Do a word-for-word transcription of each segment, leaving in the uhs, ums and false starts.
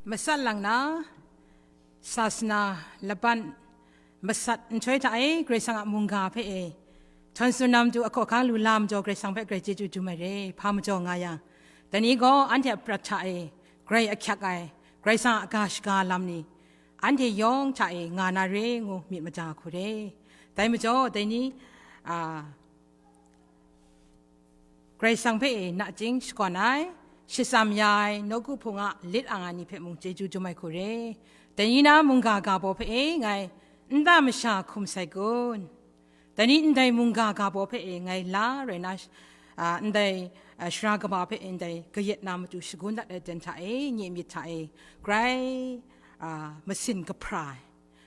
Matsat lang na, sasana laban matsat nhtoi hta e, Karai Kasang a mungga hpe e, htawn tsun na matu ahkaw ahkang lu la majaw, Karai Kasang hpe grai chyeju dum ai re, hpa majaw nga yang, dai ni gaw anhte a prat hta e grai ahkyak ai, Karai Kasang a ga shaga lam ni, anhte yawng hta e nga na re ngu myit maja hku re. Dai majaw, dai ni, a, Karai Kasang hpe e nachying shakawn ai, shatsam ya ai, nawku hpung a lit ang ai ni hpe mung chyeju dum ai hku re. Dai ni na mungga ga baw hpe e ngai nta masha hkum sai kun? Dai ni ndai mungga ga baw hpe e ngai la rai na, a, ndai, a, sara kaba hpe e ndai kayat na matu shagun dat ai aten hta e, nye myit hta e, grai, a, masin kahpra ai.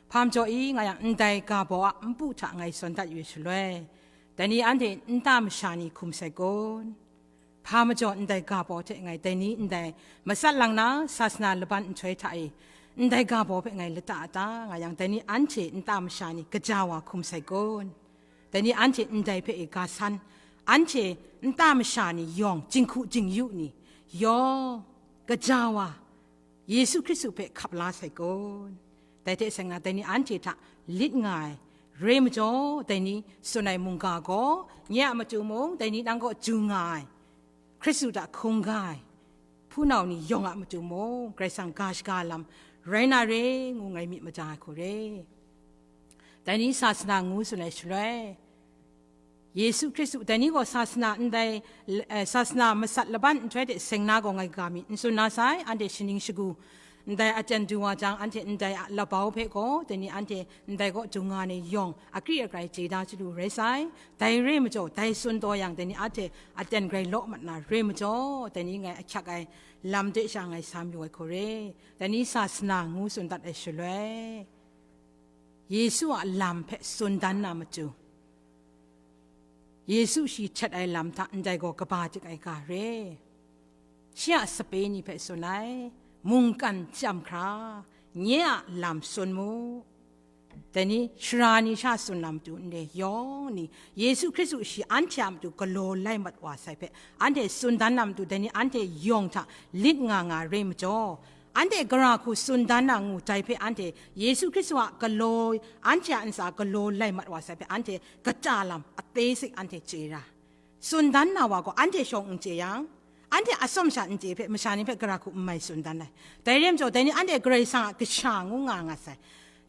Hpa majaw i nga yang, ndai ga baw a npu hta ngai sawn dat yu ai shaloi, dai ni anhte nta masha ni hkum sai kun? Hpa majaw ndai ga baw hte ngai dai ni ndai matsat lang na, sasana laban nhtoi hta e, ndai ga baw hpe ngai lata a ta nga yang, dai ni anhte nta masha ni gaja wa hkum sai kun? Dai ni anhte ndai hpe e ga san, anhte nta masha ni yawng, jinghku jingyu ni yawng, gaja wa, Yesu Hkristu hpe hkap la sai kun? Dai hte seng na, dai ni anhte hta lit nga ai, re majaw, dai ni tsun ai mungga gaw, nye a matu mung, dai ni nang kaw du nga ai, Hkristu hta hkungga ai hpunau ni yawng a matu mung, Karai Kasang ga shaga lam rai na re ngu ngai myit maja ai hku re. Dai ni sasana ngu tsun ai shaloi, Yesu Hkristu, dai ni gaw sasana ndai, eh, sasana matsat laban nhtoi hte seng na gaw ngai ga mi n tsun na sai, anhte shaning shagu ndai aten du wa jang, anhte ndai a labau hpe gaw, dai ni anhte ndai kaw du nga ni yawng, akri akrai chye da chyalu rai sai. Dai re majaw, dai tsun taw yang, dai ni anhte aten grai law mat na re majaw, dai ni ngai ahkyak ai lam de sha ngai sa mayu ai hku re. Dai ni sasana ngu tsun dat ai shaloi, Yesu a lam hpe tsun dan na matu, Yesu shi htet ai lam hta ndai gaw kaba dik ai ga re. Shi a sape ni hpe tsun ai, mungkan chyam hkra, nye a lam tsun mu. Dai ni sara ni sha tsun na matu ndai yawng ni, Yesu Hkristu shi anhte a matu galaw lai mat wa sai hpe, anhte tsun dan na matu, dai ni anhte yawng hta lit nga nga re majaw, anhte gara hku tsun dan na ngu dai hpe anhte Yesu Hkristu a galaw, anhte a ntsa galaw lai mat wa sai hpe anhte kata lam a basic anhte chye ra. Tsun dan na wa gaw anhte shawng n chye yang, anhte atsawm sha n chye hpe masha ni hpe gara hku n mai tsun dan ai. Dai re majaw, dai ni anhte Karai Kasang a kasha ngu nga nga sai.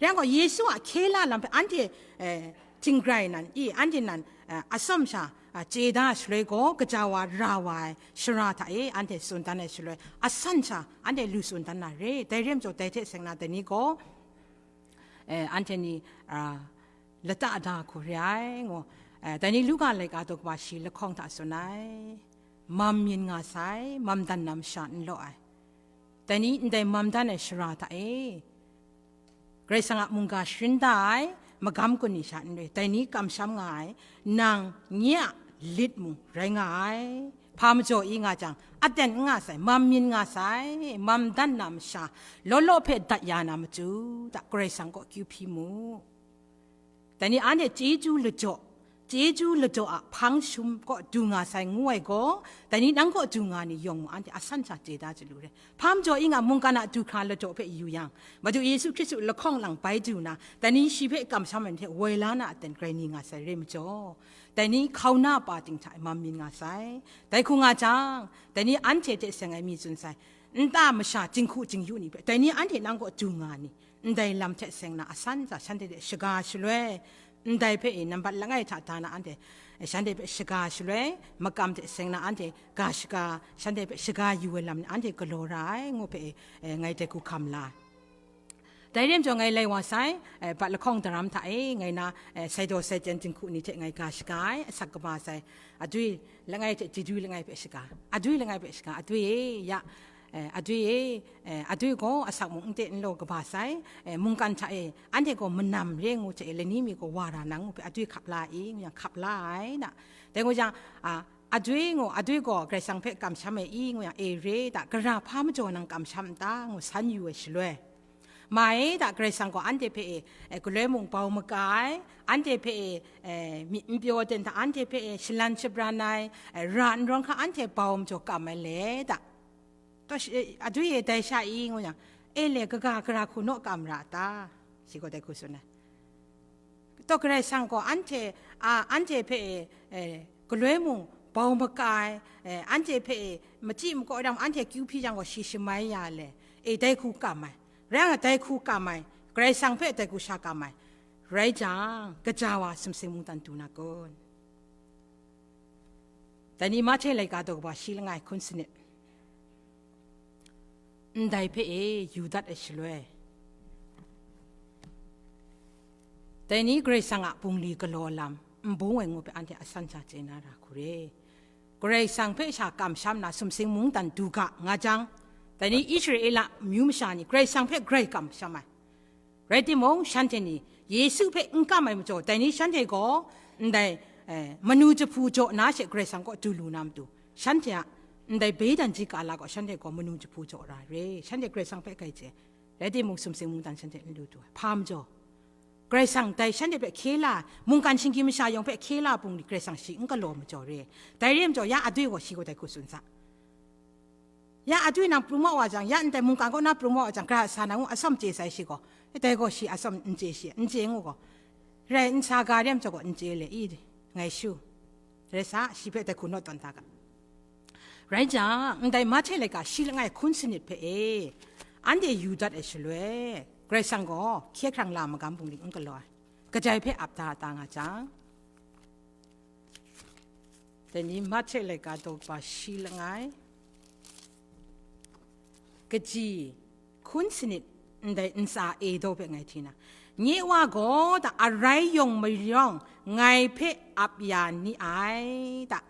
Rai yang gaw, Yesu a hkye la lam hpe anhte, eh, htinggrai nan i, anhte nan, eh, atsawm sha, ah, chye da shaloi gaw, gaja wa ra wa ai shara hta e anhte tsun dan ai shaloi, asan sha anhte lu tsun dan na re. Dai re majaw, dai hte seng na dai ni gaw, eh, anhte ni, ah, lata da hku re ai, ngu, eh, dai ni Luka laika daw kaba shi lahkawng hta tsun ai. Mam myin nga sai, mam dan na masha n law ai. Dai ni ndai mam dan ai shara hta e, Karai Kasang a mungga sharin da ai magam kun ni sha n re, dai ni kamsham nga ai, nang nye a lit mung rai nga ai. Hpa majaw i nga jang, aten n nga sai, mam myin nga sai, mam dan na masha, law law hpe dat ya na matu, da Karai Kasang kaw kyu hpyi mu. Dai ni anhte chyeju ladaw, chyeju ladaw a hpang shum kaw du nga sai ngu ai gaw, dai ni nang kaw du nga ni yawng mung anhte asan sha chye da chyalu re. Hpa majaw i nga, mungkan a du hkra ladaw hpe yu yang, Madu Yesu Hkristu lahkawng lang bai du na, dai ni shi hpe kamsham ai ni hte woi la na aten grai ni nga sai re majaw, dai ni hkauna pa ting hta e mam myin nga sai. Dai hku nga jang, dai ni anhte hte seng ai mi tsun sai, nta masha jinghku jingyu ni hpe, dai ni anhte nang kaw du nga ni, ndai lam hte seng na asan sha shanhte hte shaga shaloi, ndai hpe e nambat langai hta da na anhte, eh, shanhte hpe shaga shaloi, makam hte seng na anhte ga shaga, shanhte hpe shaga yu ai lam ni anhte galaw ra ai, ngu hpe, eh, ngai dai hku hkam la ai. Dai re majaw ngai lai wa sai, eh, bat lahkawng daram hta e, ngai na, eh, saidaw saichyen jinghku ni hte ngai ga shaga ai, asak kaba sai, adwi langai hte jidwi langai hpe shaga, adwi langai hpe shaga, adwi e, ya, eh, adwi e, eh, adwi gaw asak mung n te n law kaba sai, eh, mungkan hta e, anhte gaw manam re ngu hte e, lani mi gaw wa ra nang ngu hpe adwi hkap la i, ngu yang hkap la ai na. Dai ngu yang, a, adwi ngu, adwi gaw Karai Kasang hpe kamsham ai i, ngu yang, e re da, gara hpa majaw nang kamsham n ta, ngu san yu ai shaloi, ma e da, Karai Kasang gaw anhte hpe e, e, galoi mung bau maka ai, anhte hpe e, e, myit n pyaw ten hta anhte hpe e shalan shabran ai, e, ra n rawng hkra anhte bau majaw kam ai le da. Taw shi-, e, adwi e dai sha i, ngu yang, E le, kaga gara hku naw kam ra ta? Shi gaw dai hku tsun ai. Taw Karai Kasang gaw anhte, a, anhte hpe, e, galoi mung bau maka ai, e, anhte hpe, e, machyi makaw dang anhte kyu hpyi jang gaw shi shamai ya le, e, dai hku kam ai. Rai nga, dai hku kam ai, Karai Kasang hpe dai hku sha kam ai. Rai jang, kaja wa sumsing mungdan du na kun? Dai ni Mahte laika daw kaba shi langai hkun sanit. Ndai hpe e yu dat ai shaloi, dai ni Karai Kasang a bungli galaw lam n bung ai ngu hpe anhte asan sha chye na ra hku re. Karai Kasang hpe sha kamsham na sumsing mungdan du ga nga jang, dai ni Israela amyu masha ni Karai Kasang hpe grai kamsham ai. Rai timung, shanhte ni Yesu hpe n kam ai majaw, dai ni shanhte gaw ndai, eh, manu jahpu jaw na she Karai Kasang kaw du lu na matu, shanhte a ndai beidan ji kala gaw shanhte gaw manu jahpu jaw ra re, shanhte Karai Kasang hpe grai chye. Rai timung, sumsing mungdan shanhte n lu du ai. Hpa majaw? Karai Kasang dai shanhte hpe hkye la, mungkan shinggyim masha yawng hpe hkye la bungli Karai Kasang shi n galaw majaw re. Dai re majaw, ya adwi gaw shi gaw dai hku tsun sa. Ya adwi nang pru ma wa jang, ya ndai mungkan kaw na pru ma wa jang, gara sa na ngu atsawm chye sai shi gaw, dai gaw shi atsawm n chye shi, n chye ngu gaw, rai n sa ga re majaw gaw n chye le i, ngai shu. Rai sa, shi hpe dai hku naw tawn da ga. Rai jang, ndai Mahte laika shi langai hkun sanit hpe e, anhte yu dat ai shaloi, Karai Kasang gaw hkye hkrang la magam bungli n galaw ai. Kajai hpe ap da ta nga jang, dai ni Mahte laika daw kaba shi langai, kaji hkun sanit ndai ntsa e daw hpe ngai hti na, nye Wa gaw da arai yawng mayawng ngai hpe ap ya ni ai da,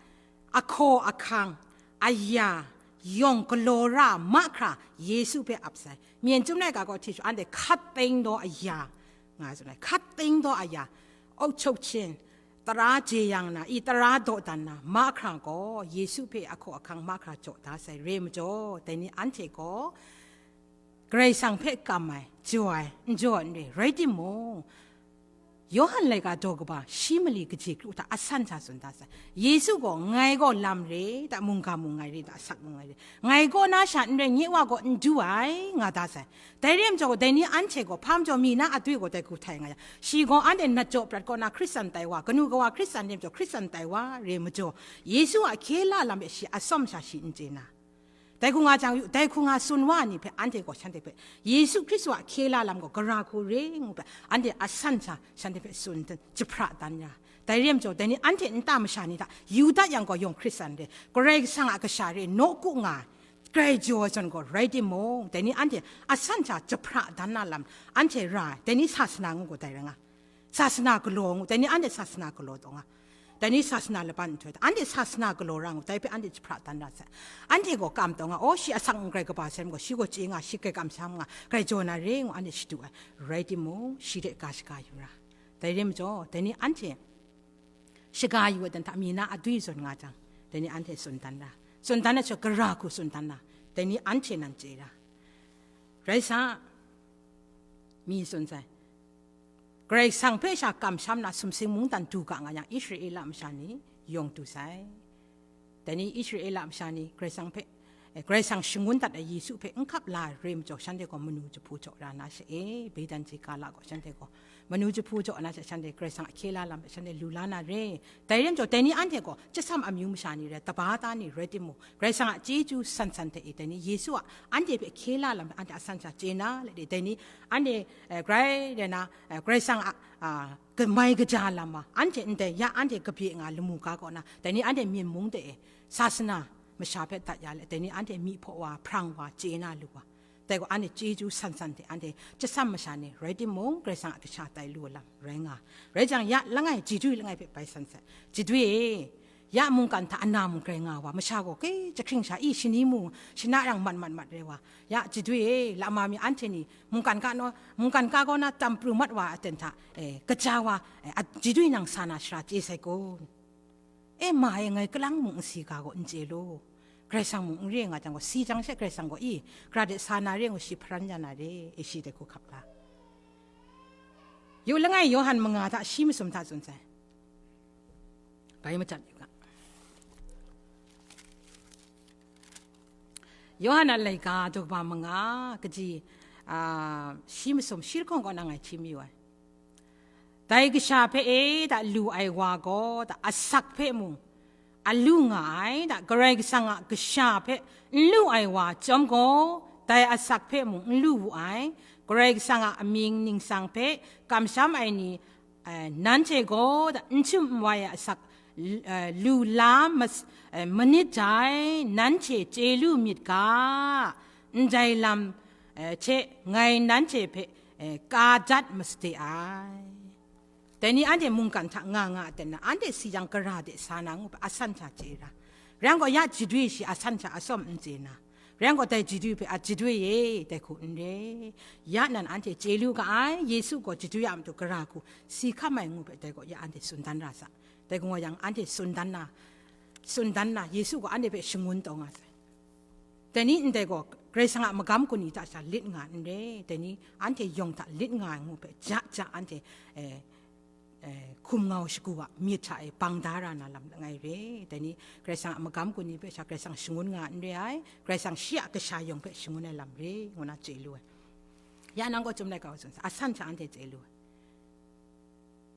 ahkaw ahkang, aya, yawng galaw ra mahkra Yesu hpe ap sai. Myen chyum laika gaw hti shu anhte hkat teng daw aya nga tsun ai, hkat teng daw aya, auk chok hchin, tara jeyang na, i tara dawdan na mahkra gaw Yesu hpe ahkaw ahkang mahkra jaw da sai re majaw, dai ni anhte gaw Karai Kasang hpe kam ai, jaw ai, n jaw n re, rai timung, Yawhan laika daw kaba shi mali kaji kru hta asan sha tsun da sai. Yesu gaw, ngai gaw lam re da, mungga mung ngai re da, asak mung ngai re, ngai kaw na sha n rai, nye Wa gaw n du ai, nga da sai. Dai re majaw, dai ni anhte gaw hpa majaw mi na adwi gaw dai hku htai nga yang, shi gaw anhte nat jaw prat kaw na Hkristan tai wa, kanu kawa Hkristan re majaw, Hkristan tai wa re majaw, Yesu a hkye la lam e shi atsawm sha shi n chye na. Dai hku nga jang yu, dai hku nga tsun wa ni hpe, anhte gaw shanhte hpe Yesu Hkristu a hkye la lam gaw gara hku re ngu hpe, anhte asan sha shanhte hpe tsun dan, jahpra dan ya. Dai re majaw, dai ni anhte nta masha ni hta yu dat yang gaw, yawng Hkristan re, Karai Kasang a kasha re, nawku nga ai, grai jaw ai zawn gaw rai timung, dai ni anhte asan sha jahpra dan na lam anhte ra ai, dai ni sasana ngu gaw dai rai nga. Sasana galaw ngu, dai ni anhte sasana galaw taw nga. Dai ni sasana laban nhtoi hta, anhte sasana galaw ra ngu, dai hpe anhte jahpra dan ra sai. Anhte gaw kam taw nga, aw, shi asak n grai kaba sai gaw, shi gaw chye nga, shi grai kamsham nga, grai jaw na re ngu, anhte shadu ai. Rai timung, shi hte ga shaga yu ra. Dai re majaw, dai ni anhte shaga yu ai dan hta mi na adwi zawn nga jang, dai ni anhte tsun dan ra. Tsun dan ai sha gara hku tsun dan ra. Dai ni anhte nan chye ra. Rai sa, mi tsun sai. Karai Kasang hpe sha kamsham na sumsing mungdan du ga nga yang, Israela masha ni yawng du sai. Dai ni Israela masha ni Karai Kasang hpe, eh, Karai Kasang shangun dat ai Yesu hpe n hkap la ai re majaw, shanhte gaw manu jahpu jaw ra na she e, beidan ji ga la gaw shanhte gaw manu jahpu jaw na she, shanhte Karai Kasang a hkye la lam hpe shanhte lu la na re. Dai re majaw, dai ni anhte gaw chyasam amyu masha ni rai, taba ta ni rai timung, Karai Kasang a chyeju san san hte e, dai ni Yesu a anhte hpe hkye la lam hpe anhte asan sha chye na let e, dai ni anhte, eh, grai rai na, eh, Karai Kasang a, a, kamai kaja lam wa, anhte ndai ya anhte kabye nga lamu ga kaw na, dai ni anhte myin mung de e sasana masha hpe dat ya let, dai ni anhte myi hpaw wa, hprang wa, chye na lu wa, dai gaw anhte chyeju san san hte anhte chyasam masha ni rai timung, Karai Kasang a kasha tai lu lam rai nga. Rai jang, ya langai, Jidui langai hpe bai san sai. Jidui e, ya mungkan hta ana mung grai nga wa, masha gaw ke jahkring sha, i shani mung shana rang mat mat mat re wa, ya Jidui e, lama mi anhte ni mungkan ka naw, mungkan ka kaw na tam pru mat wa aten hta, eh, kaja wa, eh, a, Jidui nang sa na shara chye sai kun? E, ma e, ngai kalang mung n si ga gaw n chye lu. Karai Kasang mung n re nga jang gaw, si jang she Karai Kasang gaw, i, gara de sa na re ngu shi hparan ya na re, e, shi dai hku hkap la. Yu langai Yawhan manga hta shi masum hta tsun sai. Bai machyat yu ga. Yawhan a laika daw kaba manga, kaji, a, shi masum shi lahkawng kaw na ngai hti mayu ai. Dai kasha hpe e da lu ai wa gaw da asak hpe mung a lu nga ai da, Karai Kasang a kasha hpe n lu ai wa chyawm gaw, dai asak hpe mung n lu wu ai. Karai Kasang a amying ningsang hpe kamsham ai ni, eh, nanhte gaw da n htum n wai ai asak, eh, lu la mas-, eh, manit dai, nanhte chye lu myit ga, ndai lam, eh, hte ngai nanhte hpe, eh, ka dat masade ai. Dai ni anhte mungkan hta nga nga ten na, anhte si jang gara de sa na ngu hpe asan hta chye ra. Rai gaw ya jadwi shi asan hta atsawm n chye na. Rai gaw dai jadwi hpe a jadwi e, dai hku n re. Ya nan anhte chye lu ga ai, Yesu gaw jadwi a matu gara hku si hkam ai ngu hpe dai gaw ya anhte tsun dan ra sa. Dai gaw yang anhte tsun dan na, tsun dan na, Yesu gaw anhte hpe shangun taw nga sai. Dai ni ndai gaw, Karai Kasang a magam kun ni hta sha lit nga n re, dai ni anhte yawng hta lit nga ai ngu hpe, ja ja anhte, eh, eh, hkum ngau shagu a myit hta e bang da ra na lam langai re, dai ni Karai Kasang a magam kun ni hpe sha Karai Kasang shangun nga n re ai, Karai Kasang shi a kasha yawng hpe shangun ai lam re, ngu na chye lu ai. Ya nang gaw Chyum Laika gaw tsun sa, asan hta anhte chye lu ai.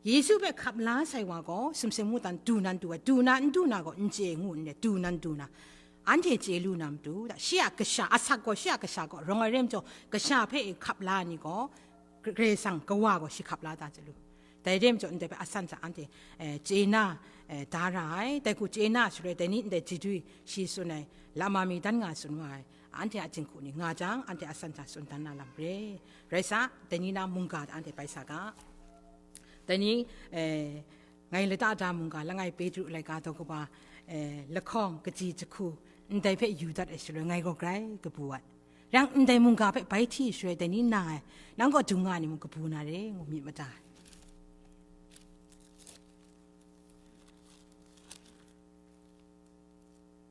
Yesu hpe hkap la sai wa gaw, sumsing mungdan du nan du ai, du na n du na gaw n chye ngu n re, du nan du na, anhte chye lu na matu, da, shi a kasha, asak gaw shi a kasha gaw, rawng ai re majaw, kasha hpe e hkap la ni gaw, Karai Kasang Kawa gaw shi hkap la da chye lu. Dai re majaw, ndai hpe asan hta anhte, eh, chye na, eh, da ra ai, dai hku chye na shaloi, dai ni ndai jadwi shi tsun ai, lama mi dan nga tsun wa ai, anhte a jinghku ni nga jang, anhte asan hta tsun dan na lam re. Rai sa, dai ni na mungga hta anhte bai sa ga. Dai ni, eh, ngai lata da mungga langai Petru laika daw kaba, eh, lahkawng kaji jahku ndai hpe yu dat ai shaloi ngai gaw grai kabu ai. Yang ndai mungga hpe bai hti shaloi dai ni na ai, nang gaw dung nga ni mung kabu na re, ngu myit mada ai.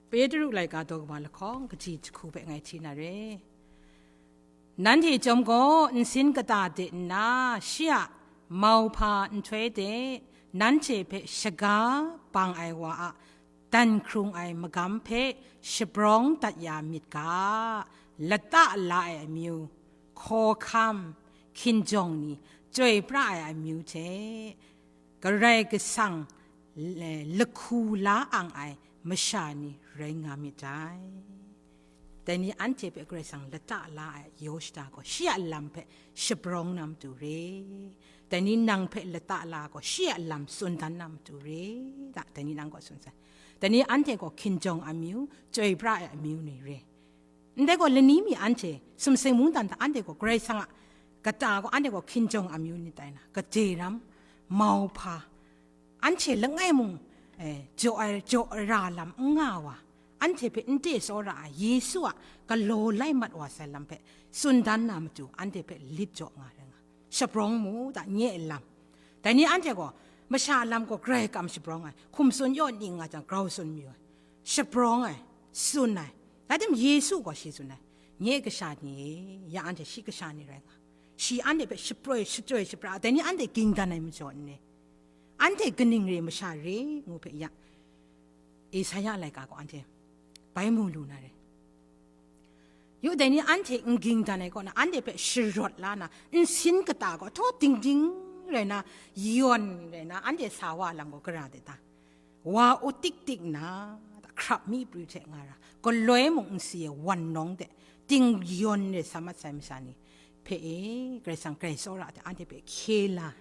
Petru laika daw kaba lahkawng kaji jahku hpe ngai hti na re. Nanhte chyawm gaw nsin kata de nna, shi a mauhpa nhtoi de nanhte hpe shaga bang ai wa a dan hkrung ai magam hpe shabrawng dat ya myit ga, lata la ai amyu, hkawhkam, hkinjawng ni, chyoi pra ai amyu hte, Karai Kasang, eh, lahku la ang ai masha ni rai nga myit dai. Dai ni anhte hpe Karai Kasang lata la ai yaw shada gaw, shi a lam hpe shabrawng na matu re. Dai ni nang hpe lata la gaw, shi a lam tsun dan na matu re. Da, dai ni nang gaw tsun sai. Dai ni anhte gaw hkinjawng amyu, chyoi pra ai amyu ni re. Ndai gaw lani mi anhte, sumsing mungdan hta anhte gaw Karai Kasang a kata gaw anhte gaw hkinjawng amyu ni tai na, gade ram, mauhpa, anhte langai mung, eh, jaw ai, jaw ai ra lam n nga wa, anhte hpe n te tsawra ai Yesu a galaw lai mat wa sai lam hpe tsun dan na matu, anhte hpe lit jaw nga rai nga, shabrawng mu da, nye lam. Dai ni anhte gaw, masha a lam gaw grai kam shabrawng ai, hkum tsun yaw ning nga jang, grau tsun mayu ai, shabrawng ai, tsun ai. Rai tim, Yesu gaw shi tsun ai, nye kasha ni e, ya anhte shi kasha ni rai nga, shi anhte hpe shaproi, shachyoi, shapra, dai ni anhte ging dan ai majaw n ni, anhte kaning re masha re ngu hpe ya, Isaya laika gaw anhte bai mu lu na re. Yu dai ni anhte n ging dan ai kaw na, anhte hpe sharawt la na, nsin kata gaw htaw dingding rai na, yawn rai na, anhte sa wa lam gaw gara de ta? Wa u tik tik na, hkrap mi pru hte nga ra, galoi mung n si ai wan nawng de, ting yawn re sa mat sai masha ni hpe e, Karai Kasang grai tsawra hte anhte hpe hkye la,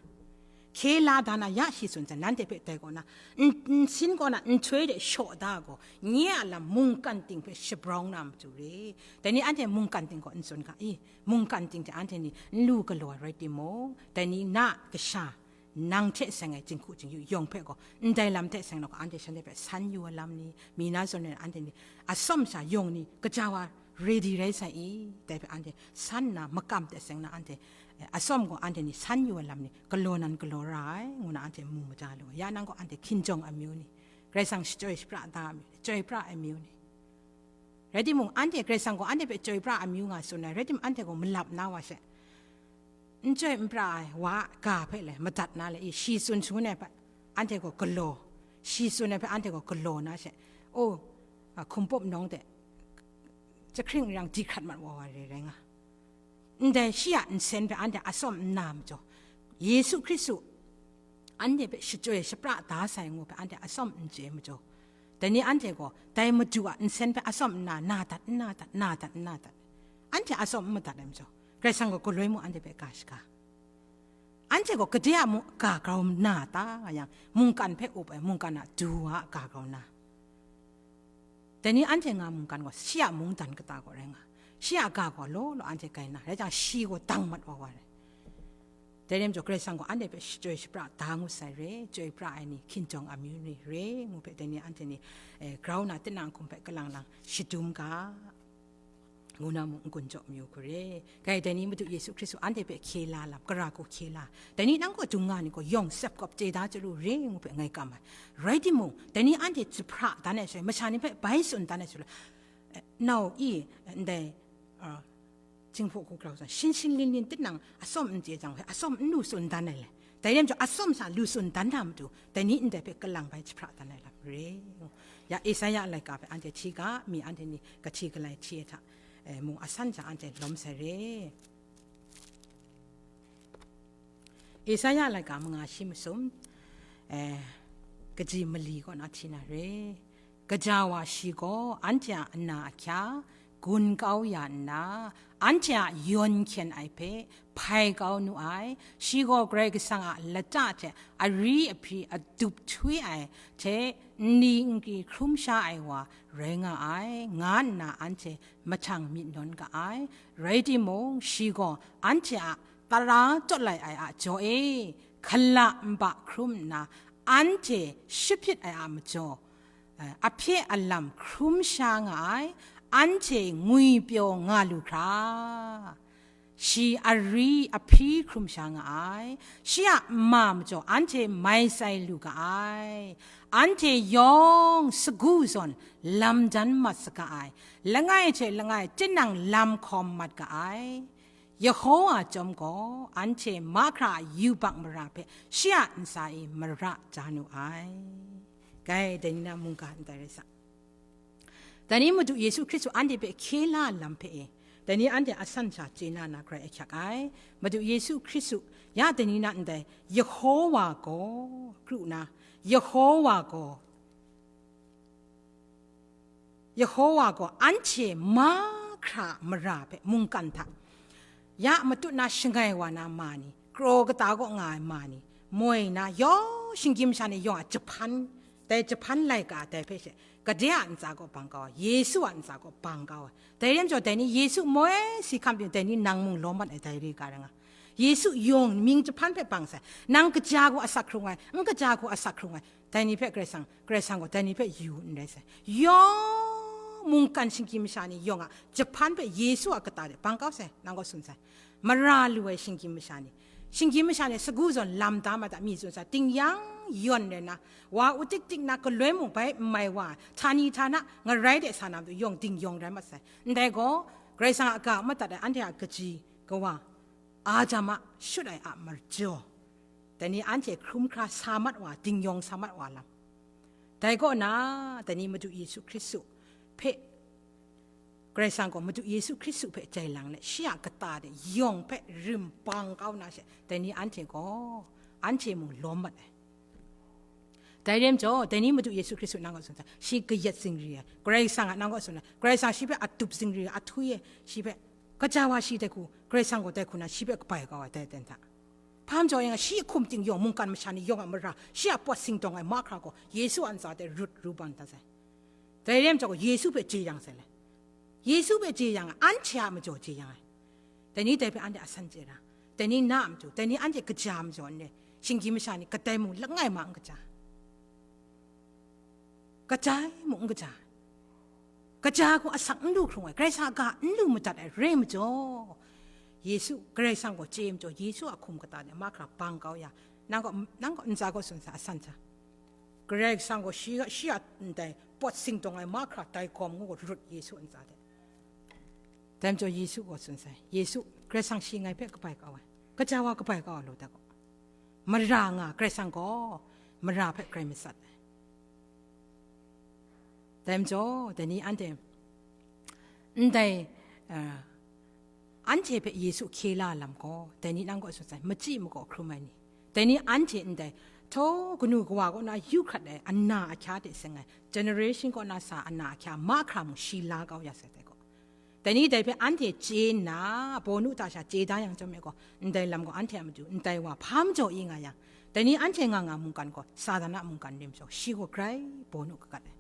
hkye la da na, ya shi tsun sai, nanhte hpe dai kaw na, n-, nsin kaw na nhtoi de shaw da gaw, nye a lam mungkan ting hpe shabrawng na matu re. Dai ni anhte mungkan ting gaw n tsun ga i, mungkan ting hte anhte ni n lu galaw ai rai timung, dai ni na kasha, nang hte seng ai jinghku jingyu yawng hpe gaw, ndai lam hte seng nau hku anhte shanhte hpe san yu ai lam ni, mi na zawn rai na anhte ni, atsawm sha yawng ni, kaja wa ready rai sai i, dai hpe anhte san nna makam hte seng na anhte, eh, atsawm gaw anhte ni san yu ai lam ni, galaw nan galaw ra ai, ngu na anhte mu maja lu ai. Ya nang gaw anhte hkinjawng amyu ni, Karai Kasang shachyoi shapra da ai amyu ni, chyoi pra ai amyu ni. Rai timung, anhte Karai Kasang gaw anhte hpe chyoi pra amyu nga tsun ai, rai timung, anhte gaw malap na wa she, n chyoi n pra ai wa a ga hpe le madat na le i, shi tsun shangun ai hpe anhte gaw galaw, shi tsun ai hpe anhte gaw galaw na she, o, a, hkumpawp nawng de, jahkring yang di hkrat mat wa wa re rai nga. ndai shi a nsen hpe anhte atsawm n na majaw, Yesu Hkristu anhte hpe shachyoi shapra da sai ngu hpe anhte atsawm n chye majaw, dai ni anhte gaw dai Madu a nsen hpe atsawm n na, na dat, n na dat, na dat, n na dat, anhte atsawm n madat ai majaw, Karai Kasang gaw galoi mung anhte hpe ga shaga. Anhte gaw gade a mu-, ga grau na ta nga yang, mungkan hpe up ai, mungkan a du wa a ga grau na. Dai ni anhte nga mungkan gaw shi a mungdan kata gaw rai nga, shi a ga gaw law law anhte gai na, rai jang shi gaw dang mat wa wa rai. Dai rai majaw Karai Kasang gaw anhte hpe shachyoi shapra da ngut sai re, chyoi pra ai ni, hkinjawng amyu ni re, ngu hpe dai ni anhte ni, eh, grau na tinang hkum hpe kalang lang shadum ga, ngu na mung n-gun jaw mayu hku re. Gai dai ni Madu Yesu Hkristu anhte hpe hkye la lam, kara ku hkye la. Dai ni nang gaw dung nga ni gaw yawng sep gawp chye da chyalu re ngu hpe ngai kam ai. Rai timung, dai ni anhte jahpra dan ai shaloi, masha ni hpe bai tsun dan ai shaloi, eh, nau i, eh, ndai, ah, jinghpaw hku grau zawn, shin shin lin lin tinang atsawm n chye jang hpe, atsawm n lu tsun dan ai le. Dai rai majaw, atsawm sha lu tsun dan na matu, dai ni ndai hpe kalang bai jahpra dan ai lam re. Ya Esaia laika hpe anhte hti ga, mi anhte ni kahti galai hti ai hta, eh, mung asan jang anhte lawm sai re. Esaia laika manga shi masum, eh, kaji mali kaw na hti na re. Kaja wa shi gaw anhte a nna ahkya gun kau ya nna, anhte a yawn hkyen ai hpe hpai kau nu ai. Shi gaw Karai Kasang a lata hte ari ahpri adup htwi ai hte nni nkri hkrum sha ai wa rai nga ai, nga nna anhte mahtang myit nawn ga ai. Rai timung, shi gaw anhte a tara tawt lai ai a jaw e, hkala nba hkrum nna, anhte shapyit ai a majaw, eh, ahpye alam hkrum sha nga ai, anhte ngwipyaw nga lu hkra, shi ari ahpri hkrum sha nga ai, shi a nma majaw anhte mai tsai lu ga ai, anhte yawng sagu zawn lam dan mat saga ai, langai hte langai tinang lam hkawm mat ga ai. Yehowa chyawm gaw anhte mahkra a yubak mara hpe shi a ntsa e mara ja nu ai. Gai, dai ni na mungga ndai rai sa. Dai ni Madu Yesu Hkristu anhte hpe hkye la lam hpe e, dai ni anhte asan sha chye na na grai ahkyak ai. Madu Yesu Hkristu, ya dai ni na ndai, Yehowa gaw, kru na, Yehowa gaw, Yehowa gaw anhte mahkra mara hpe mungkan hta, ya matut na shangai wa na ma ni, kraw kata kaw nga ai ma ni, moi na yawng, shinggyim masha ni yawng a jahpan, dai jahpan laika dai hpe she, gade a ntsa kaw bang kau ai, Yesu a ntsa kaw bang kau ai. Dai rai majaw, dai ni Yesu moi si hkam pyi, dai ni nang mung lawm mat ai, dai re ga rai nga. Yesu yawng mying jahpan hpe bang sai, nang kaja gaw asak hkrung ai, n kaja gaw asak hkrung ai, dai ni hpe Karai Kasang, Karai Kasang gaw dai ni hpe yu n rai sai. Yawng mungkan shinggyim masha ni yawng a jahpan hpe Yesu a kata de bang kau sai, nang kaw tsun sai. Mara lu ai shinggyim masha ni, shinggyim masha ni sagu zawn lam da ma ta mi tsun sai, ting yang yawn rai na, wa u tik tik na galoi mung bai n mai wa, htani htana ngarai de sa na matu yawng ding yawng rai mat sai. Ndai gaw, Karai Kasang a ga madat ai anhte a kaji kawa, a jam a shut ai a majaw, dai ni anhte hkrum hkra sa mat wa, ding yawng sa mat wa lam. Dai kaw na, dai ni Madu Yesu Hkristu hpe, Karai Kasang gaw Madu Yesu Hkristu hpe jai lang let, shi a kata de yawng hpe rim bang kau na she, dai ni anhte gaw, anhte mung lawm mat ai. Dai rai majaw, dai ni Madu Yesu Hkristu nang kaw tsun sai, shi kayat zingri ai, Karai Kasang a nang kaw tsun ai, Karai Kasang shi hpe adup zingri ai, ahtwi ai, shi hpe, kaja wa shi dai hku, Karai Kasang gaw dai hku na shi hpe kabai kau ai, dai aten hta. Hpa majaw yang, shi hkum ting yawng, mungkan masha ni yawng a mara, shi a pawt singdawng ai mahkra gaw, Yesu a ntsa de rut ru bang dat sai. Dai rai majaw gaw, Yesu hpe jeyang sai le. Yesu hpe jeyang ai, anhte a majaw jeyang ai. Dai ni dai hpe anhte asan chye ra. Dai ni na a matu, dai ni anhte kaja majaw n re. Shinggyim masha ni kadai mung langai ma n kaja. Kadai mung n kaja. Kaja gaw asak n lu hkrung ai, Karai Kasang a ga n lu madat ai rai majaw, Yesu, Karai Kasang gaw chye majaw, Yesu a hkum kata de mahkra bang kau ya, nang gaw, nang gaw ntsa gaw tsun sa, asan sa. Karai Kasang gaw shi, shi a ndai pawt singdawng ai mahkra dai gawm ngu gaw rut Yesu a ntsa de. Dai majaw Yesu gaw tsun sai, Yesu, Karai Kasang shi ngai hpe kabai kau ai, kaja wa kabai kau ai law dat gaw, mara nga, Karai Kasang gaw mara hpe grai matsat ai. Dai majaw, dai ni anhte ndai, ah, Anhte hpe Yesu hkye la lam gaw, dai ni nang kaw tsun sai, machyi makaw hkrum ai ni, dai ni anhte ndai, htaw kanu kawa kaw na yu hkrat ai ana ahkya hte seng ai, generation kaw na sa ana ahkya mahkra mung shi la kau ya sai dai gaw. Dai ni dai hpe anhte chye nna, Pawlu hta sha chye da yang chyawm me gaw, ndai lam gaw anhte a matu ndai wa hpa majaw i nga yang, dai ni anhte nga nga mungkan gaw Satan a mungkan rim jaw, shi gaw grai Pawlu kagat ai.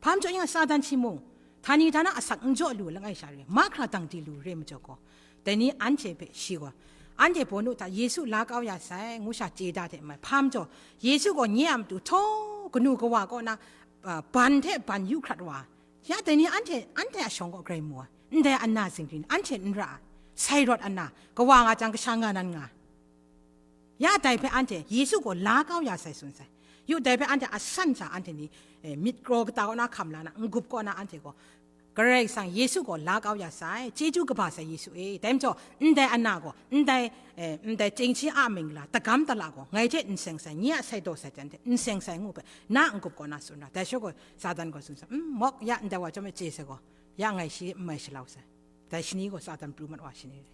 Hpa majaw yang Satan shi mung, htani htana asak n jaw lu langai sha re, mahkra dang di lu re majaw gaw, dai ni anhte hpe shi gaw, anhte Pawlu hta Yesu la kau ya sai, ngu sha chye da hte mai, hpa majaw, Yesu gaw nye a matu htaw kanu kawa kaw na, ah, ban hte ban yu hkrat wa, ya dai ni anhte, anhte a shawng kaw grai mu ai, ndai ana zingri ni anhte n ra ai, sai rawt ana, kawa nga jang kasha nga nan nga. Ya dai hpe anhte Yesu gaw la kau ya sai tsun sai. Yu dai hpe anhte asan sha anhte ni, eh, myit kraw kata kaw na hkam la na, n-gup kaw na anhte gaw, Karai Kasang Yesu gaw la kau ya sai, chyeju kaba sai Yesu e. Dai majaw, ndai ana gaw, ndai, eh, ndai chingchi a mingla, tagam tala gaw, ngai hte n seng sai, nye a sai daw sai jan hte n seng sai ngu hpe, na n-gup kaw na tsun ra. Dai sha gaw, Satan gaw tsun sai, "Mm, mawk, ya ndai wa chyawm e chye sai gaw, ya ngai shi n mai shalau sai." Dai shani gaw Satan pru mat wa shani re.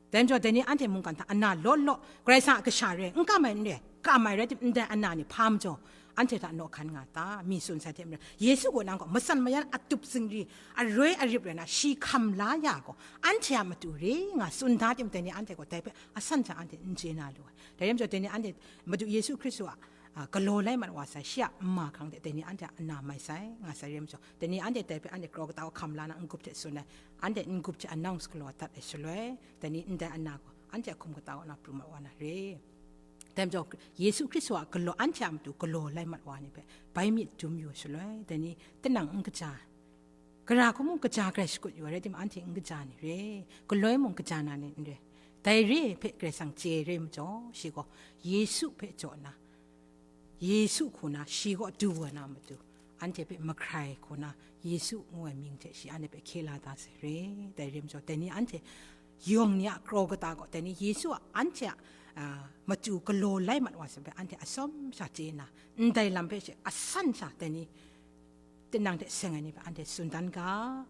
Dai majaw, dai ni anhte mungkan hta ana law law, Karai Kasang a kasha re, n kam ai n re, kam ai rai tim, ndai ana ni hpa majaw, anhte hta naw hkan nga ta, mi tsun sai hte maren, Yesu gaw nang gaw matsan mayan atup zingri, aroi arip rai na, shi hkam la ya gaw, anhte a matu re nga tsun da tim, dai ni anhte gaw dai hpe asan sha anhte n chye na lu ai. Dai rai majaw, dai ni anhte Madu Yesu Hkristu a, a, galaw lai mat wa sai, shi a nma hkang de, dai ni anhte a ana mai sai, nga sai rai majaw, dai ni anhte dai hpe anhte kraw kata hkam la na n-gup hte tsun ai, anhte n-gup hte announce galaw dat ai shaloi, dai ni ndai ana gaw, anhte a hkum kata kaw na pru mat wa na re. Dai majaw, Yesu Hkristu a galaw, anhte a matu galaw lai mat wa ni hpe, bai myit dum yu shaloi, dai ni tinang n kaja, gara hku mung kaja grai shakut yu ai rai tim, anhte n kaja ni re, galoi mung kaja na ni n re. Dai re hpe Karai Kasang chye re majaw, shi gaw Yesu hpe jaw na, Yesu hku na shi kaw du wa na matu, anhte hpe mahkrai hku na Yesu ngu ai mying hte shi anhte hpe hkye la da sai re. Dai re majaw, dai ni anhte yawng ni a kraw kata gaw, dai ni Yesu a anhte a, a, matu galaw lai mat wa sai hpe anhte atsawm sha chye nna, ndai lam hpe shi asan sha dai ni tinang hte seng ai ni hpe anhte tsun dan ga.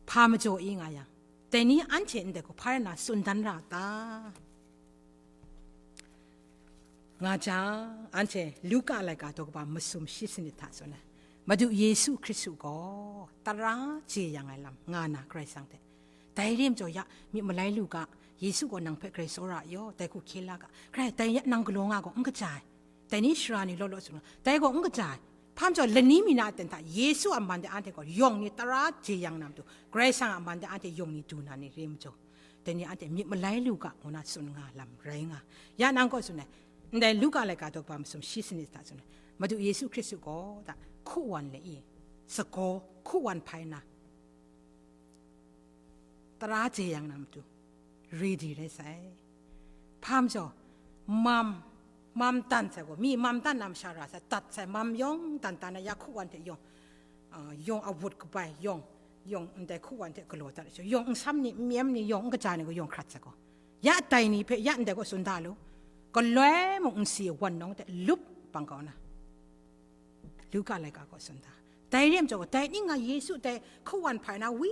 Hpa majaw i nga yang, dai ni anhte ndai hku hpa rai na tsun dan ra ta? Nga jang, anhte Luka laika daw kaba masum shi sanit hta tsun ai, Madu Yesu Hkristu gaw tara je yang ai lam nga na Karai Kasang hte, dai re majaw ya, myit malai lu ga, Yesu gaw nang hpe grai tsawra yaw, dai hku hkye la ga, grai dai ya nang galaw nga gaw n kaja ai. Dai ni sara ni law law tsun nga, dai gaw n kaja ai. Hpa majaw, lani mi na aten hta Yesu a man de anhte gaw yawng ni tara je yang na matu, Karai Kasang a man de anhte yawng ni du na ni re majaw, dai ni anhte myit malai lu ga ngu na tsun nga lam rai nga. Ya nang gaw tsun ai, ndai Luka laika daw kaba masum shi sanit hta tsun ai, Madu Yesu Hkristu gaw da, hku wan le i, sagaw hku wan hpai na, tara je yang na matu, ready rai sai. Hpa majaw, mam, mam dan sai gaw, mi mam dan na masha ra sai, dat sai, mam yawng dan dan na, ya hku wan hte yawng, ah, yawng awut kabai, yawng, yawng ndai hku wan hte galaw dat ai, yawng nsam ni, n myem ni, yawng n kaja ni gaw yawng hkrat sai gaw, ya dai ni hpe, ya ndai gaw tsun da lu, galoi mung nsi wan nawng hte lup bang kau na. Luka laika gaw tsun da. Dai re majaw, dai ning nga Yesu dai hku wan hpai na wi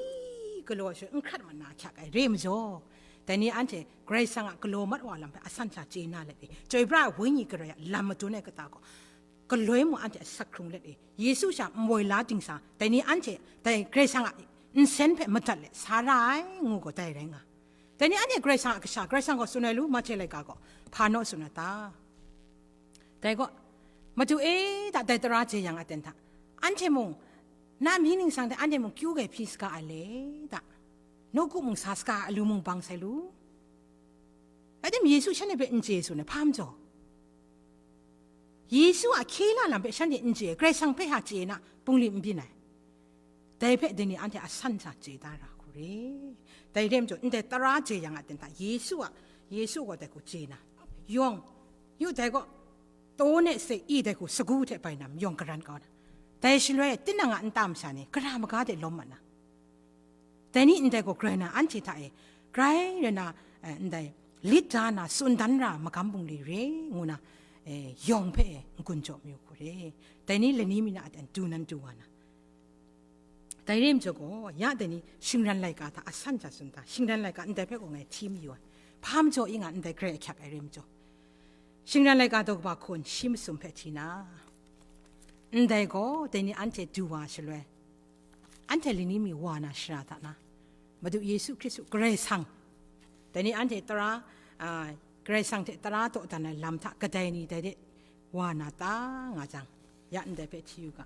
galaw ai shaloi n hkrat mat na ahkyak ai re majaw, dai ni anhte Karai Kasang a galaw mat wa lam hpe asan sha chye na let e, chyoi pra ai Wenyi Karai a lam madun ai kata gaw, galoi mung anhte asak hkrung let e, Yesu sha nwoi la dingsa, dai ni anhte dai Karai Kasang a nsen hpe madat let sa ra ai, ngu gaw dai rai nga. Dai ni anhte Karai Kasang a kasha, Karai Kasang gaw tsun ai lu, Mahte laika gaw, hpa naw tsun ai ta? Dai gaw, Madu e, da dai tara je yang aten hta, anhte mung, na amying ningsang hte anhte mung kyu gai hpyi saga ai le, da, nawku mung sa saga ai, alu mung bang sai lu. Rai tim, Yesu shanhte hpe n chye tsun ai, hpa majaw? Yesu a hkye la lam hpe shanhte n chye, Karai Kasang hpe hta chye na, bungli n byin ai. Dai hpe dai ni anhte asan sha chye da ra hku re. Dai re majaw, ndai tara je yang aten hta, Yesu a, Yesu gaw dai hku chye na, yawng, yu dai gaw, taw ne se i dai hku sagu hte bai na yawng garan kau na. Dai shaloi tinang a nta masha ni gara maga de lawm mat na, dai ni ndai gaw grai na anhte hta e, grai rai na, eh, ndai lit da na tsun dan ra magam bungli re ngu na, eh, yawng hpe e n-gun jaw mayu hku re. Dai ni lani mi na aten du nan du wa na. Dai re ai majaw gaw, ya dai ni shingran laika hta asan hta tsun ta, shingran laika ndai hpe gaw ngai hti mayu ai. Hpa majaw i nga ndai Karai ahkyak ai re ai majaw, shingran laika daw kaba hkun shi masum hpe hti na, ndai gaw dai ni anhte du wa shaloi, anhte lani mi wa na shara hta na, Madu Yesu Hkristu Karai Kasang, dai ni anhte tara, a, Karai Kasang hte tara dawdan ai lam hta kadai ni dai de wa na ta nga jang, ya ndai hpe hti yu ga.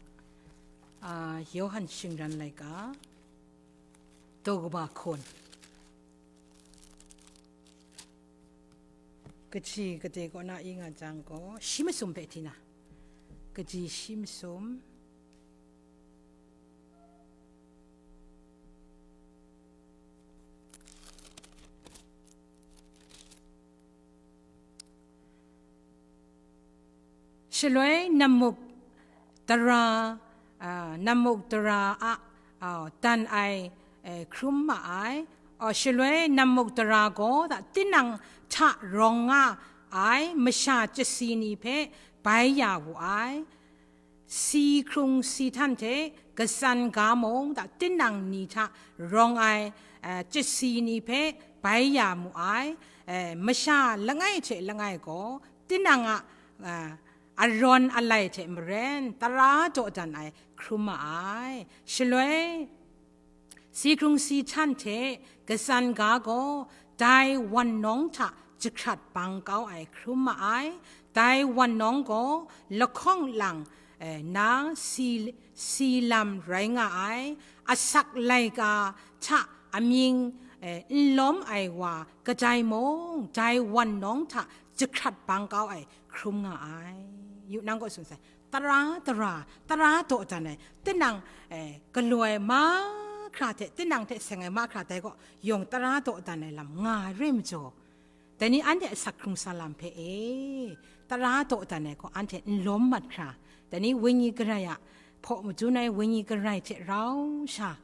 A, Yawhan shingran laika, daw kaba hkun, kaji kade kaw na i nga jang gaw, shi masum hpe hti na, kaji shi masum. Shaloi namuk tara, a, namuk tara a, a, dan ai, e, hkrum ma ai. A, shaloi namuk tara gaw tinang hta rawng nga ai masha chyasi ni hpe bai ya wu ai. Si hkrung si htan hte katsan ga mung, tinang ni hta rawng ai, e, chyasi ni hpe bai ya mu ai. E, masha langai hte langai gaw tinang a, e, arawn alai hte maren tara dawdan ai hkrum ma ai. Shaloi si hkrung si htan hte katsan ga gaw dai wannawng hta jahkrat bang kau ai hkrum ma ai. Dai wannawng gaw lahkawng lang, e, na si, si lam rai nga ai, asak laika hta amying, e, n lawm ai wa kadai mung, dai wannawng hta jahkrat bang kau ai hkrum nga ai. Yu nang kaw tsun sai, tara, tara, tara dawdan ai, tinang, e, galaw ai mahkra hte, tinang hte seng ai mahkra dai kaw yawng tara dawdan ai lam nga ai re ai majaw, dai ni anhte asak hkrung sa lam hpe e, tara dawdan ai gaw anhte n lawm mat hkra, dai ni Wenyi Karai a hpaw madun ai Wenyi Karai hte rau sha,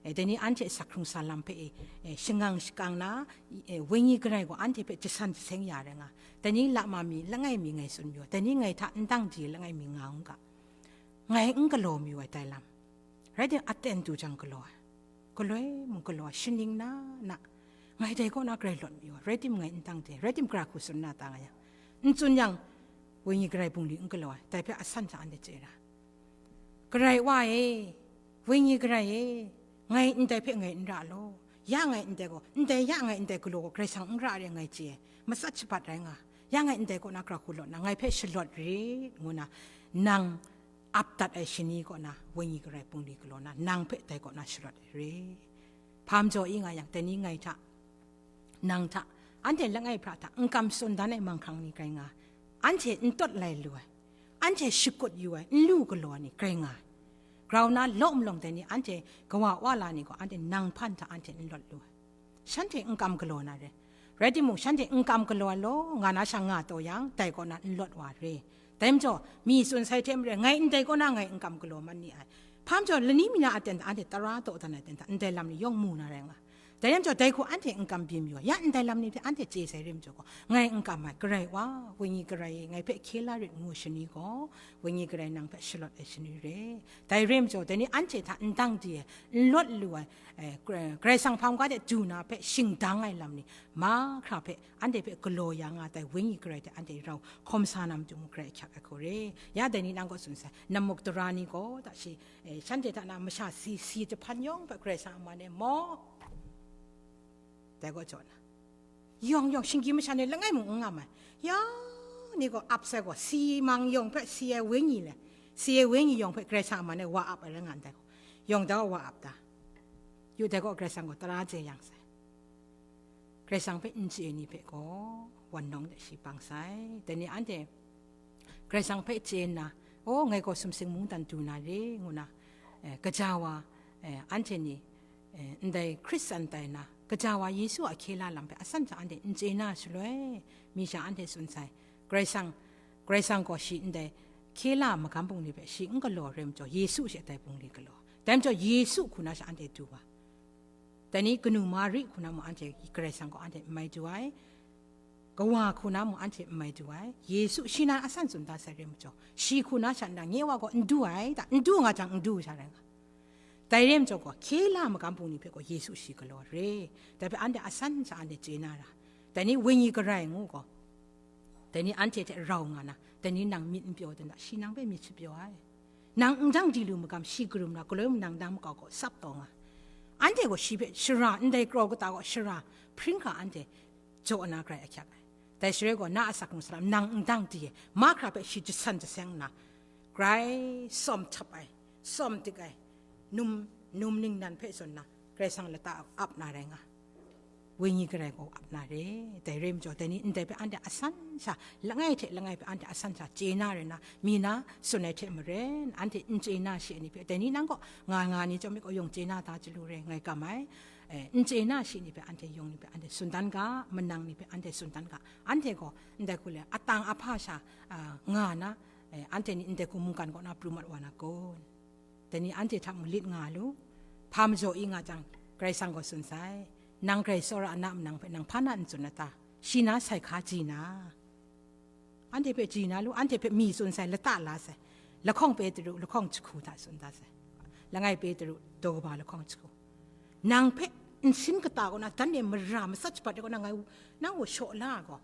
e, dai ni anhte asak hkrung sa lam hpe e, e, shangang shakang na, e, Wenyi Karai gaw anhte hpe jasan jaseng ya rai nga. Dai ni lama mi langai mi ngai tsun mayu ai, dai ni ngai hta n dang di langai mi nga u ga. Ngai n galaw mayu ai dai lam. Rai timung, aten du jang galaw ai. Galoi mung galaw ai, shaning na na. Ngai dai kaw na grai lawt mayu ai, rai timung ngai n dang de, rai timung, gara hku tsun na ta nga yang, n tsun yang, Wenyi Karai bungli n galaw ai, dai hpe asan hta anhte chye ra. Karai Wa e, Wenyi Karai e, ngai ndai hpe ngai n ra law, ya ngai ndai gaw, ndai ya ngai ndai galaw gaw Karai Kasang n ra re ngai chye ai, matsat shabat rai nga, ya ngai ndai kaw na gara hku lawt na, ngai hpe shalawt rit, ngu na, nang ap dat ai shani kaw na, Wenyi Karai bungli galaw na, nang hpe dai kaw na shalawt ai re. Hpa majaw i nga yang, dai ni ngai hta, nang hta, anhte langai hpra hta n kam tsun dan ai manghkrang ni grai nga, anhte n tawt lai lu ai, anhte shakut yu ai, n lu galaw ai ni grai nga ai. Grau na law malawng dai ni, anhte kawa wa la ni gaw, anhte nang hpan hta anhte n lawt lu ai. Shanhte n kam galaw na re. Rai timung, shanhte n kam galaw ai law, nga na sha nga taw yang, dai kaw na n lawt wa re. Dai majaw, mi tsun sai hte maren, ngai ndai kaw na ngai n kam galaw man ni ai. Hpa majaw, lani mi na aten hta anhte tara dawdan ai aten hta, ndai lam ni yawng mu na rai nga. Dai lam jaw, dai hku anhte n kam byin mayu ai, ya ndai lam ni hpe anhte chye sai re majaw gaw, ngai n kam ai, Karai Wa, Wenyi Karai e, ngai hpe hkye la rit ngu shani gaw, Wenyi Karai nang hpe shalawt ai shani re. Dai re majaw, dai ni anhte hta n dang di ai, n lawt lu ai, eh, Karai, Karai Kasang hpa mungga de du na hpe shingdang ai lam ni, mahkra hpe, anhte hpe galaw ya nga ai Wenyi Karai hte anhte rau hkawm sa na matu mung Karai ahkyak ai hku re. Ya dai ni nang kaw tsun sai, namuk tara ni gaw, ta shi, eh, shanhte hta na masha si, si jahpan yawng hpe Karai Kasang a man e maw? Dai gaw jaw na, yawng yawng shinggyim masha ni langai mung n ngam ai. Yawng ni gaw ap sai gaw, si mang yawng hpe si ai wenyi le, si ai wenyi yawng hpe Karai Kasang a man e wa ap ai rai nga ndai gaw, yawng da wa ap ta? Yu dai gaw Karai Kasang gaw tara chye yang sai. Karai Kasang hpe n chye ni hpe gaw, wannawng de shi bang sai. Dai ni anhte Karai Kasang hpe chye nna, "O, ngai gaw sumsing mungdan du na re," ngu na, eh, kaja wa, eh, anhte ni, eh, ndai Hkristan tai na, kaja wa Yesu a hkye la lam hpe asan hta anhte n chye na shaloi, mi sha anhte tsun sai, Karai Kasang, Karai Kasang gaw shi ndai hkye la magam bungli hpe shi n galaw ai rai majaw, Yesu she dai bungli galaw. Dai majaw, Yesu hku na sha anhte du wa. Dai ni kanu Mari hku na mung anhte Karai Kasang gaw anhte n mai du ai, Kawa hku na mung anhte n mai du ai, Yesu shi nan asan tsun da sai re majaw, shi hku na sha nna nye Wa gaw n du ai ta, n du nga jang n du sha rai nga. Dai re majaw gaw, hkye la magam bungli hpe gaw Yesu shi galaw re. Dai hpe anhte asan sha anhte chye na ra. Dai ni wenyi garai ngu gaw, dai ni anhte hte rau nga na, dai ni nang myit n pyaw dan da, shi nang hpe myit shapyaw ai. Nang ndang di lu magam shi karum na, galoi mung nang ndang makau gaw sap taw nga. Anhte gaw shi hpe shara, ndai kraw kata gaw shara, hpring hka anhte jaw na grai ahkyak ai. Dai shaloi gaw, na asak ngu salam, nang ndang di e, mahkra hpe shi jasan jaseng nna, grai sawm htap ai, sawm dik ai, num, num ningnan hpe zawn na, Karai Kasang lata ap na rai nga. Wenyi garai gaw ap na re. Dai re majaw, dai ni ndai hpe anhte asan sha, langai hte langai hpe anhte asan sha chye na rai na, mi na tsun ai hte maren, anhte n chye na shi ni hpe, dai ni nang gaw nga nga ni chyawm mi gaw yawng chye na ta chyalu re, ngai kam ai. Eh, n chye na shi ni hpe anhte yawng ni hpe anhte tsun dan ga, manang ni hpe anhte tsun dan ga. Anhte gaw ndai hku le, atang ahpa sha, ah, nga na, eh, anhte ni ndai hku mungkan kaw na pru mat wa na kun? Dai ni anhte hta mung lit nga lu. Hpa majaw i nga jang, Karai Kasang gaw tsun sai, nang grai tsawra a na manang hpe nang hpa na n tsun na ta? Shi na sai hka ji na, anhte hpe ji na lu, anhte hpe mi tsun sai, lata la sai. Lahkawng Petru lahkawng jahku hta tsun da sai. Langai Petru daw kaba lahkawng jahku. Nang hpe nsin kata kaw na, dan e mara matsat shabat ai kaw na, ngai nang gaw shaw la gaw,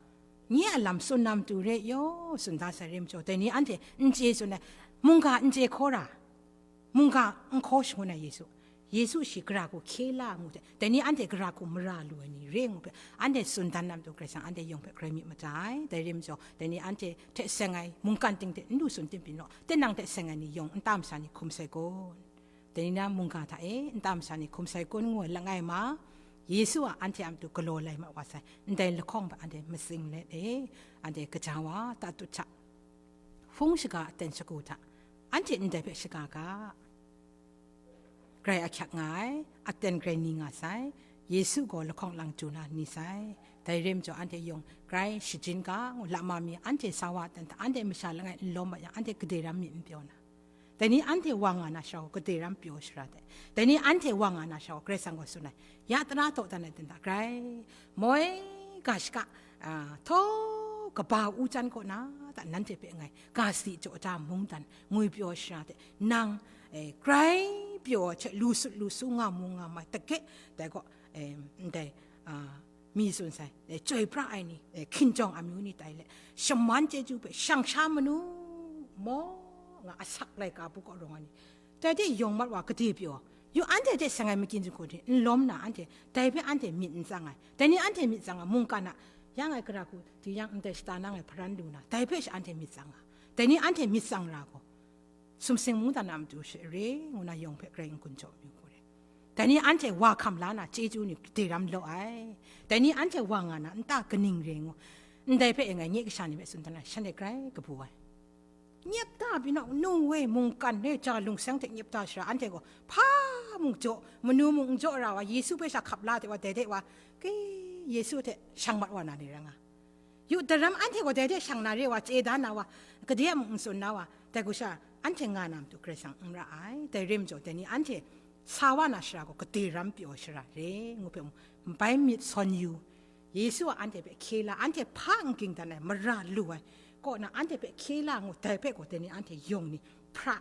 nye a lam tsun na matu re yaw, tsun da sai re majaw, dai ni anhte n chye tsun ai, mungga n chye hkaw ra, mungga n hkaw shangun ai Yesu. Yesu shi gara hku hkye la ngu hte, dai ni anhte gara hku mara lu ai ni re ngu hpe, anhte tsun dan na matu Karai Kasang anhte yawng hpe grai myit mada ai. Dai re majaw, dai ni anhte hte seng ai mungkan ting hte n lu tsun tim pyi naw, tinang hte seng ai ni yawng nta masha ni hkum sai kun? Dai ni na mungga hta e nta masha ni hkum sai kun ngu ai langai ma, Yesu a anhte a matu galaw lai mat wa sai, ndai lahkawng hpe anhte matsing let e, anhte gaja wa, tatut hta, hpung shaga aten shagu hta, anhte ndai hpe shaga ga. Grai ahkyak nga ai, aten grai ni nga sai, Yesu gaw lahkawng lang chyu na ni sai. Dai re majaw, anhte yawng grai shajin ga ngu, lama mi anhte sa wa aten hta, anhte masha langai n lawm mat yang, anhte gade ram mi n pyaw na. Dai ni anhte wa nga na sha gaw, gade ram pyaw shara de. Dai ni anhte wa nga na sha gaw, Karai Kasang gaw tsun ai, ya tara daw dan ai aten hta grai, moi ga shaka, ah, htaw kaba u jan kaw na hta nanhte hpe ngai ga si jaw da mungdan ngwi pyaw shara de, nang, eh, grai pyaw ai hte lu sut lu su nga mu nga mai, dage, dai gaw, eh, ndai, ah, mi tsun sai, eh, chyoi pra ai ni, eh, hkinjawng amyu ni tai let, shaman chyeju hpe shang sha manu maw nga, asak laika bu kaw rawng ai ni, dai de yawng mat wa gade pyaw, yu anhte hte seng ai makyin jinghku ni n lawm na, anhte dai hpe anhte myit n tsang ai. Dai ni anhte myit tsang ai, mungkan a yang ai gara hku di yang ndai shata nang ai hparan lu na, dai hpe sha anhte myit tsang ai. Dai ni anhte myit tsang ra gaw, sumsing mungdan a matu she re ngu na yawng hpe grai n gun jaw mi hku re. Dai ni anhte wa hkam la na chyeju ni gade ram law ai. Dai ni anhte wa nga na nta kaning re ngu, ndai hpe e ngai nye kasha ni hpe tsun dan ai, shanhte grai kabu ai. Nyep da pyi naw, nu we mungkan e ja lungseng hte nyep da shara, anhte gaw hpa mung jaw, manu mung n jaw ra wa, Yesu hpe sha hkap la de wa, dai de wa, ke Yesu hte shang mat wa na ni rai nga. Yu daram anhte gaw dai de shang na re wa, chye da na wa, gade a mung n tsun na wa, dai hku sha anhte nga na matu Karai Kasang n ra ai. Dai re majaw, dai ni anhte sa wa na shara gaw gade ram pyaw shara re ngu hpe mung, bai myit sawn yu, Yesu a anhte hpe hkye la, anhte hpa n ging dan ai, mara lu ai kaw na, anhte hpe hkye la ngu, dai hpe gaw dai ni anhte yawng ni hpra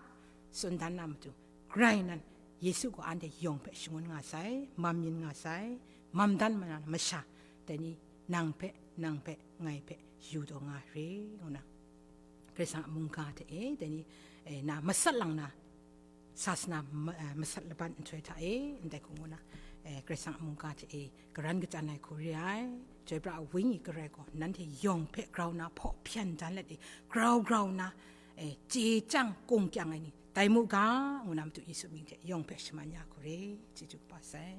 tsun dan na matu, grai nan, Yesu gaw anhte yawng hpe shangun nga sai, mam yin nga sai, mam dan ma na masha, dai ni nang hpe, nang hpe, ngai hpe yu taw nga re, ngu na, Karai Kasang a mungga hte e, dai ni, eh, na masat lang na, sasana ma-, eh, masat laban nhtoi hta e, ndai hku ngu na, eh, Karai Kasang a mungga hte e, karan kachyan ai hku re ai, chyoi pra ai Wenyi garai gaw, nanhte yawng hpe grau na hpaw hpyan dan let e, grau grau na, eh, chye chyang kung kyang ai ni, tai mu ga, ngu na matu Yesu mying hte yawng hpe shaman ya hku re, chyeju kaba sai.